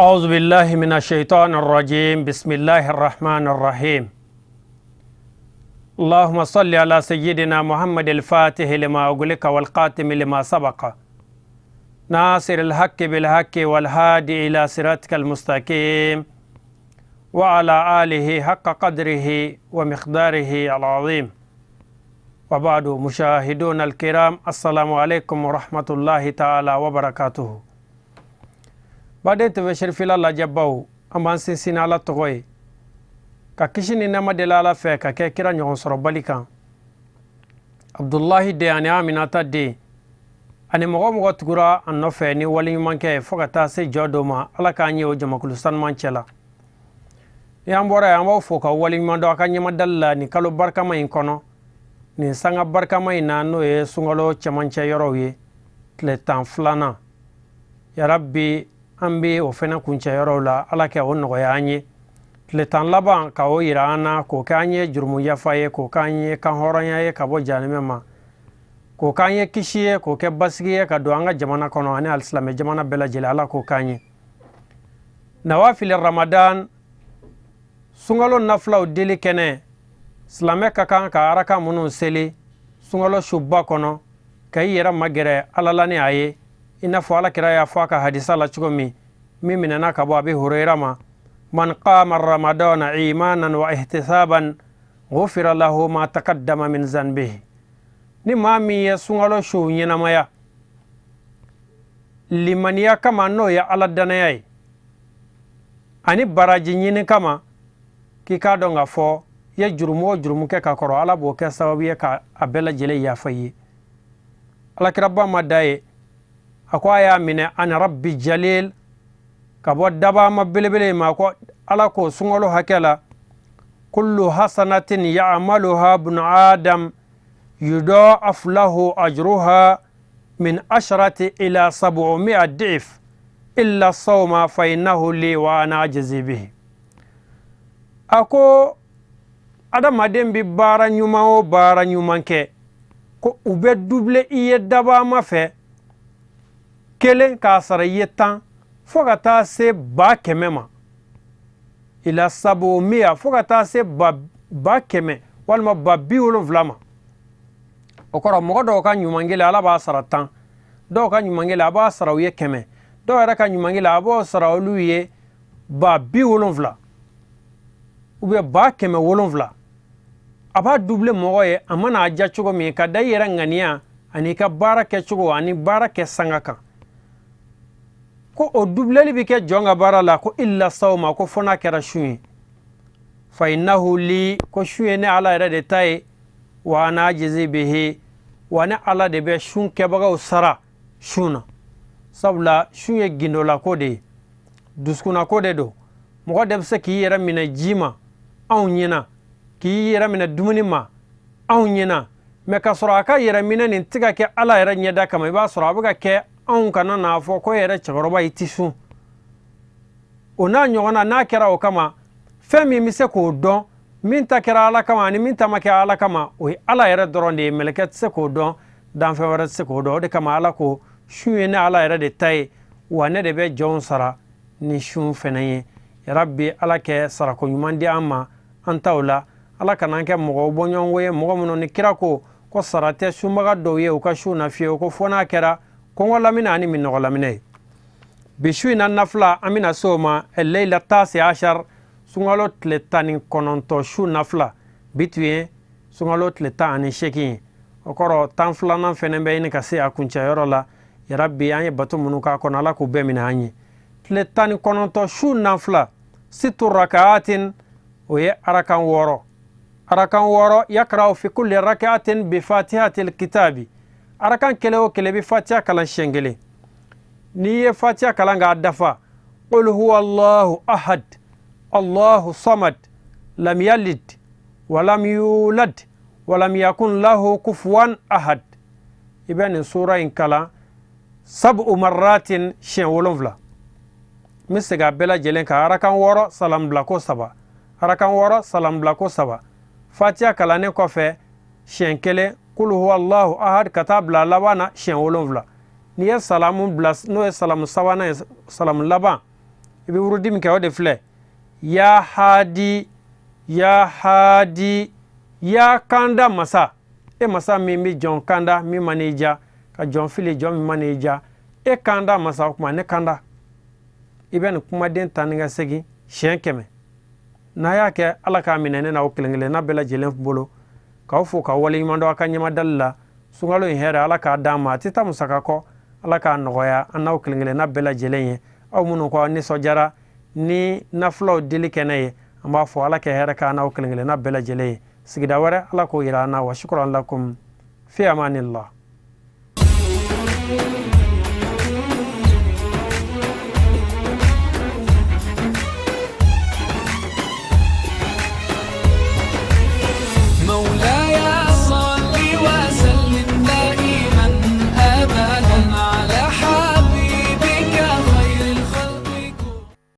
أعوذ بالله من الشيطان الرجيم. بسم الله الرحمن الرحيم. اللهم صل على سيدنا محمد الفاتح لما أغلق والقاتم لما سبق، ناصر الحق بالحق والهادي إلى صراطك المستقيم، وعلى آله حق قدره ومقداره العظيم. وبعد، مشاهدون الكرام، السلام عليكم ورحمة الله تعالى وبركاته. Baden TV Cherifila lajɛbaw, an b'an sinsin Ala tɔgɔ ye ka kisi ni nɛma deli Ala fɛ ka kɛ kira ɲɔgɔn sɔrɔbali kan, Abdulahi den ani Aminata den, ani mɔgɔ mɔgɔ tugura a nɔfɛ ni waleɲumankɛ fɔɔ ka taa se jɔ dɔ ma. Ala k'an ye o jamakulu sanuman cɛ la. Ni an bɔra yen, an b'aw fo ka waleɲuman dɔn a ka ɲɛmadali la nin kalo barikama in kɔnɔ, nin sanga barikama in na, n'o ye sunkalo cɛmancɛ yɔrɔw ye, tile 12nan. Yarabi, an bɛ o fɛnɛ kuncɛ yɔrɔw la. Ala kɛ o nɔgɔya an ye, tile 10 laban ka o yira an na, k'o kɛ an ye jurumu yafa ye, k'o k'an ye kan hɔrɔnya ye ka bɔ janimɛ ma, k'o k'an ye kisi ye, k'o kɛ basigi ye ka don an ka jamana kɔnɔ ani alisilamɛ jamana bɛɛ lajɛlen. Ala k'o k'an ye. Nawafili Ramadan, sunkalo nafilaw deli kɛnɛ, silamɛ ka kan ka araka minnu seli sunkalo suba kɔnɔ ka i yɛrɛ magɛrɛ Ala la ni a ye, i n'a fɔ Ala kira y'a fɔ a ka hadisa la cogo min, min minɛna ka bɔ Abi Hurera ma: "Man qama ramadana imanan wa ihtisaban, ghufira lahu ma taqaddama min zanbihi." Ni maa min ye sunkalo su ɲɛnamaya limaniya kama, n'o ye Ala danaya ye, ani baraji ɲini kama, k'i k'a dɔn k'a fɔ i ye jurumu o jurumu kɛ ka kɔrɔ, Ala b'o kɛ sababu ye ka a bɛɛ lajɛlen yafa i ye. Alakiraba ma da ye, a ko a y'a minɛ an rabbi jalil, ka bɔ dabama belebele ma, ko Ala ko sunkalo hakɛ la: "Kullu hasanatin ya'maluha ibnu adam yudha'af lahu ajruha min asharati ila sab'umi'a di'f illa sawma fa innahu li wa ana ajzi bihi." A ko adamaden bi baara ɲuman o baara ɲuman kɛ, ko u bɛ dubile i ye dabama fɛ kelen k'a sara i ye 10, fo ka taa se 100 000 ma, ila sabumiya, fo ka taa se 100 000 walima 70 000 ma. O kɔrɔ, mɔgɔ dɔw ka ɲuman kelen, Ala b'a sara 10, dɔw ka ɲuman kelen, a b'a sara u ye 100, dɔw yɛrɛ ka ɲuman kelen, a b'o sara olu ye 70 000 ou bien 700 000. A b'a dubile mɔgɔ ye a mana a ja cogo min, ka da i yɛrɛ ŋaniya ani i ka baara kɛcogo ani baara kɛ sanga kan. Ko o dubileli bɛ kɛ jɔn ka baara la, ko illa sawma, ko fo n'a kɛra sun ye, fa innahu li, ko sun ye ne Ala yɛrɛ de ta ye, wa ana ajzi bihi, wa ne Ala de bɛ sun kɛbagaw sara sun na. Sabula sun ye gindolako de ye, dusukunnako de don. Mɔgɔ de bɛ se k'i yɛrɛ minɛ ji ma anw ɲɛna, k'i yɛrɛ minɛ dumuni ma anw ɲɛna, mɛ k'a sɔrɔ a ka yɛrɛ minɛ nin tɛ ka kɛ Ala yɛrɛ ɲɛda kama. I b'a sɔrɔ a bɛ ka kɛ anw kana n'a fɔ ko yɛrɛ cɛkɔrɔba, i ti sun. O n'a ɲɔgɔnna, n'a kɛra o kama, fɛn min bɛ se k'o dɔn, min ta kɛra Ala kama ani min ta ma kɛ Ala kama, o ye Ala yɛrɛ dɔrɔn de ye. Mɛlɛkɛ tɛ se k'o dɔn, danfɛn wɛrɛ tɛ se k'o dɔn. O de kama Ala ko sun ye ne Ala yɛrɛ de ta ye, wa ne de bɛ jɔnw sara ni sun fɛnɛ ye. Yarabi, Ala kɛ sarako ɲuman di an ma an taw la. Ala kana an kɛ mɔgɔw bɔɲɔgɔnko ye, mɔgɔ minnu ni kira ko ko sara tɛ sunbaga dɔw ye u ka sun na fiyewu, ko fo n'a kɛra kɔngɔ laminɛ ani minɔgɔ laminɛ ye. Bi su in na nafila, an bɛna se o ma, leila tasi ashar, sunkalo tile 19 su nafila. Bi tun ye sunkalo tile 18 ye, o kɔrɔ 12nan fɛnɛ bɛ ɲini ka se a kuncɛyɔrɔ la. Yarabi, an ye bato minnu k'a kɔnɔ, Ala k'u bɛɛ minɛ an ye. Tile 19 su nafila, situ rakaatin, o ye arakan 6, arakan 6. Yakra'u fi kulli rakaatin bi fatihatil kitabi, arakan kelen o kelen bɛ Fatiha kalan siɲɛ kelen. N'i ye Fatiha kalan k'a dafa, qul huwa Allahu ahad, Allahu samad, lam yalid walam yulad walam yakun lahu kufuwan ahad, i bɛ nin sura in kalan sab'u marratin, siɲɛ 7. N bɛ segin a bɛɛ lajɛlen kan: arakan 6, salam bilako saba, arakan 6, salam bilako saba. Fatiha kalannen kɔfɛ siɲɛ kelen, kul huwa Allahu ahad, ka taa bila laban na siɲɛ 7. N'i ye salamu bila, n'o ye salamu sabanan ye, salamu laban, i I bɛ wurudi min kɛ, o de filɛ: Ya Hadi, ya Hadi, ya kanda masa, e masa min bɛ jɔn kanda min man'i ja, ka jɔn fili jɔn min man'i ja, e kanda masa, o tuma ne kanda. I bɛ nin kumaden tan ni ka segin siɲɛ 100. N'a y'a kɛ, Ala k'a minɛ ne n'aw kelen kelenna bɛɛ lajɛlen bolo. K'aw fo ka waleɲuman dɔn aw ka ɲɛmadali la. Sunkalo in hɛrɛ, Ala k'a d'an ma, a tɛ taa musaka kɔ. Ala k'a nɔgɔya an n'aw kelen kelenna bɛɛ lajɛlen ye. Aw minnu ko aw nisɔndiyara ni nafilaw dili kɛnɛ ye, an b'a fɔ Ala kɛ hɛrɛ k'an n'aw kelen kelenna bɛɛ lajɛlen ye. Sigida wɛrɛ, Ala k'o yira an na. Wa shukran lakum, fi amanillah.